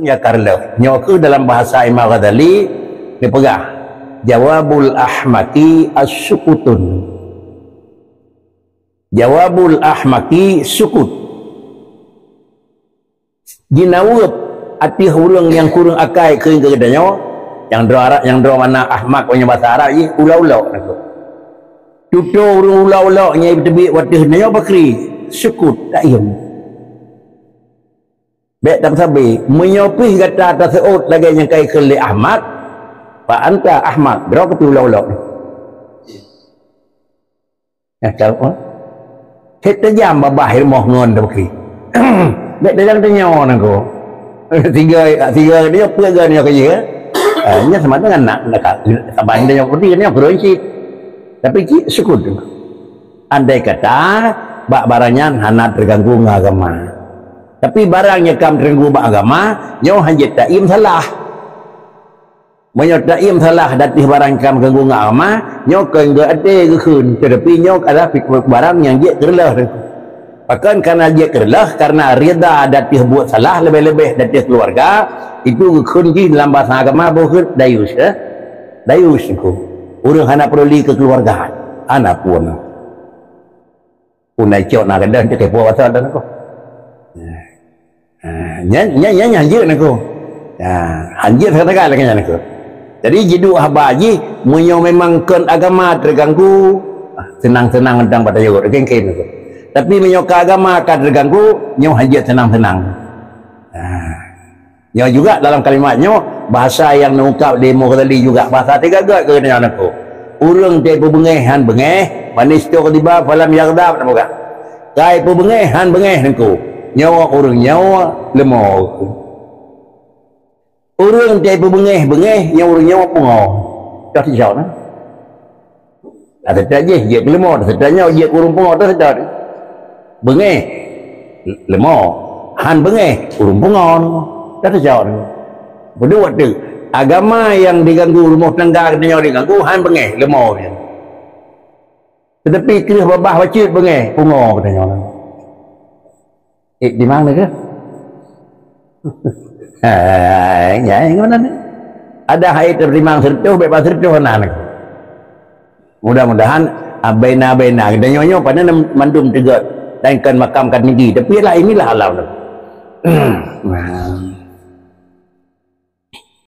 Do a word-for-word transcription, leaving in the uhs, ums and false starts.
Jakarta. Nyoe kheueh dalam bahasa Imam Ghazali dipeugah, "Jawabul ahmaki as-sukutun." Jawabul ahmaki sukut. Jinaweueb ateueh ureuëng nyang kureueng akai keu geutanyoe, nyang droe Arab, nyang droe mana ahmak meunyoe bahasa Arab jih, ulok-ulok nangko. Tutoe ureuëng ulok-ulok nyang teubiet wateueh nyoe bakri, sukut, taiem. Bék tameusabe, meunyoe pih gata taseuôt lagée nyang ka ikheun lé Ahmad, fa anta Ahmad, droe keupi ulok-ulok. Nah, tahu, oh? Hét tajam babah ilmu ngon dah bakri. Bék tajam tanyoe nangko. Tiga, tiga dia, peuet ga dia kerja. Ah, nya sama dengan nak, nak, saban dia, dia, dia, dia, Tapi cit sukut. Andai kata, bak barang nyan hana teuganggu ngon agama. Tapi barang nyang ka teuganggu bak agama, nyoe hana jeuet taiem salah. Meunyoe taiem salah ateueh barang nyang ka teuganggu ngon agama, nyoe kon geuaté geukheun, teutapi nyoe adalah barang nyang jeuet keu reuloh. Pakon kana jeuet keu reuloh? Karena rida ateueh buet salah, leubeh-leubeh ateueh keuluwarga, itu geukheun jih dalam bahasa agama boh dayus, eh? Dayus nangko. Ureuëng hana peuduli keu keuluwarga. Hana pun. Pun na icok na gadang cok kepo pasal dan nangko. Ha, nyan, nyan, nyan, nyan jeuet nangko. Ha, hanjeuet sangat lagée nyan nangko. Jadi, jiduek haba jih, meunyoe memang kon agama teuganggu, seunang-seunang teuntang bak tayue, kengken nangko. Tapi meunyoe ka agama ka teuganggu, nyoe hanjeuet seunang-seunang. Ha. Nyoe juga dalam kalimat nyoe, bahasa nyang neuungkab lé Imam Ghazali juga bahasa tiga göt keu geutanyoe nangko. Ureuëng teupeubengeh han bengeh, man istughdiba falam yaghdab, na peugah. Kai peubengeh han bengeh nangko. Nyoe ureuëng nyoe leumo. Ureuëng teupeubengeh-bengeh, nyoe ureuëng nyoe pungo. Dah sijak na. Dah seutôt jih, jeuet keu leumo, dah seutôt nyoe, jeuet keu ureuëng pungo, dah seutôt. Bengeh, leumo. Han bengeh, ureuëng pungo, dah seutôt. Beudôh watée agama nyang diganggu, rumoh tangga geutanyoe diganggu, han bengeh, leumo. Teutapi kreueh babah bacut bengeh, pungo geutanyoe. Eh, di mana ke? Hai, nyai mana ni? Ada hai tertimang sertuh, bebas sertuh na ni. Mudah-mudahan, ah, bena-bena. Kita nyoe-nyoe pada mandum tegot. Dan kan makam kan tinggi. Tapi lah inilah alam tu. Nah.